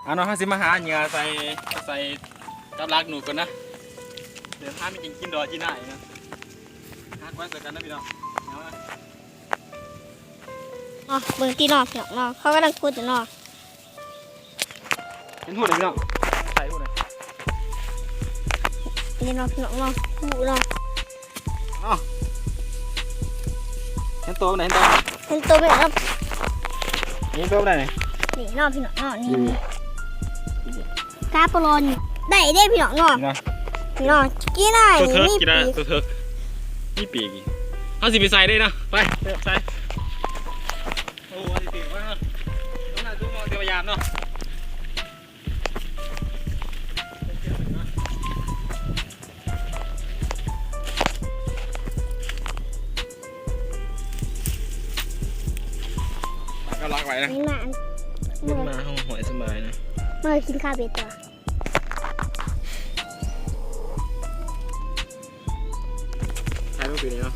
ເອົາເນາະ ເຮົາຊິມາຫາເຫຍື່ອໃສ່ ໃສ່ກັບລັກໜູກກ່ອນນະ. ເດີນທາງໄປກິນດອກຈີ່ໜ້າອີກນະ. ຫາກ້ອຍໃສ່ກັນນະພີ່ນ້ອງ. ເອົານະ ເອົາ ເບິ່ງຕິເນາະ ພີ່ນ້ອງເນາະ ເຂົາກຳລັງຂຸດຢູ່ເນາະ. ເຫັນຫຸດເລີຍພີ່ນ້ອງ ໃສ່ຫຸດເລີຍ. ນີ້ເນາະພີ່ນ້ອງເນາະ ຫຸດເນາະ. ເອົາ ເຫັນໂຕມັນໄດ໋ ເຫັນໂຕມັນ ເຫັນໂຕມັນໄດ໋ເນາະ. ນີ້ໂຕມັນໄດ໋ນີ້ ນີ້ເນາະພີ່ນ້ອງເນາະ ນີ້ ນີ້ ກາປະຫຼອນໄດ້ເດ້ພີ່ນ້ອງເນາະ. ນີ້ເນາະ ນີ້ເນາະ ຈີ່ໜ້າ ໂຕເຖິກ ມີປີກ ໂຕເຖິກ ມີປີກ. ເຮົາຊິໄປໃສ່ເດ້ເນາະ ໄປ ໄປໃສ່. ໂອ້ ອັນນີ້ຖືກວ່າເນາະ ຕ້ອງໜ້າສູງເນາະ ແຕ່ວ່າຢາກເນາະ. ກໍລັກໄວ້ນະ ນີ້ມາ ຂຶ້ນມາຫ້ອງຫອຍສະບາຍນະ ມາກິນຄາເບັດຕົວະ. ຖ່າຍລົງປີນີ້ເນາະ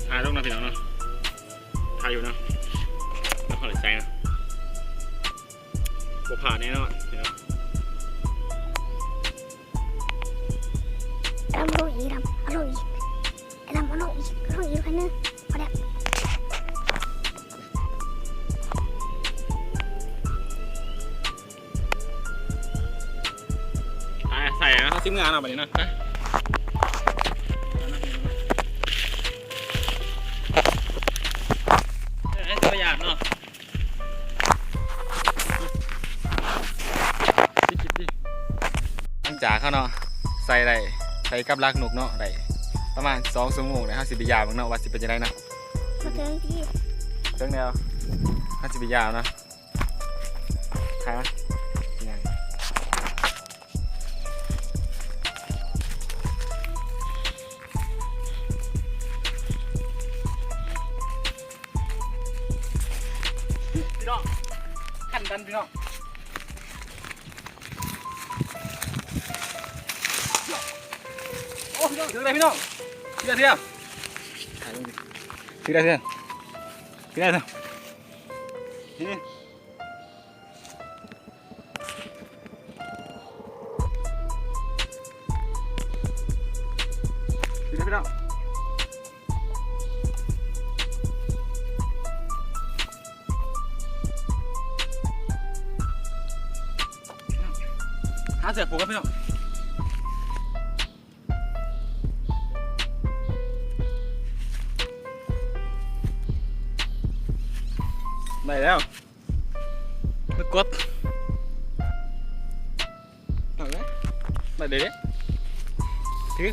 ຖ່າຍລົງນະພີ່ນ້ອງເນາະ. ຖ່າຍຢູ່ເນາະ ນະຄອນຫຼວງໄຊເນາະ ບໍ່ພາດແນ່ນອນພີ່ນ້ອງ. ດຳລົງອີກ ດຳ ເອົາລົງອີກ ດຳ ເອົາລົງອີກ ເອົາລົງອີກໜ້ອຍໜຶ່ງ ພໍແລ້ວ. ອ່າ ໃສ່ເນາະ ເຮົາຊິເມືອເນາະ ບັດນີ້ເນາະ ໄປ. ເອີ ຕົວຢ່າງເນາະ ຫຼັງຈາກເຮົາເນາະ ໃສ່ໄດ້ ໃສ່ກັບລັກນົກເນາະ ໄດ້ປະມານສອງຊົ່ວໂມງແລ້ວ ເຮົາຊິໄປຢາມເບິ່ງເນາະ ວ່າຊິເປັນຈັ່ງໃດເນາະ. ບໍ່ເຖິງຕິ ເຖິງແລ້ວ ເຮົາຊິໄປຢາມເນາະ. ຫາ ພີ່ນ້ອງ ຄັນກັນພີ່ນ້ອງ. ໂອ້ ພີ່ນ້ອງ ຖືກແລ້ວພີ່ນ້ອງ ຖືກແລ້ວ ຖືກແລ້ວ ຖືກແລ້ວ ຖືກແລ້ວ ຖືກແລ້ວ. ນີ້ ນີ້ພີ່ນ້ອງ ຫາເສື້ອຜູກກັນພີ່ນ້ອງ. ໄດ້ແລ້ວ ມາກົດ ໄດ້ເດ້ ຖື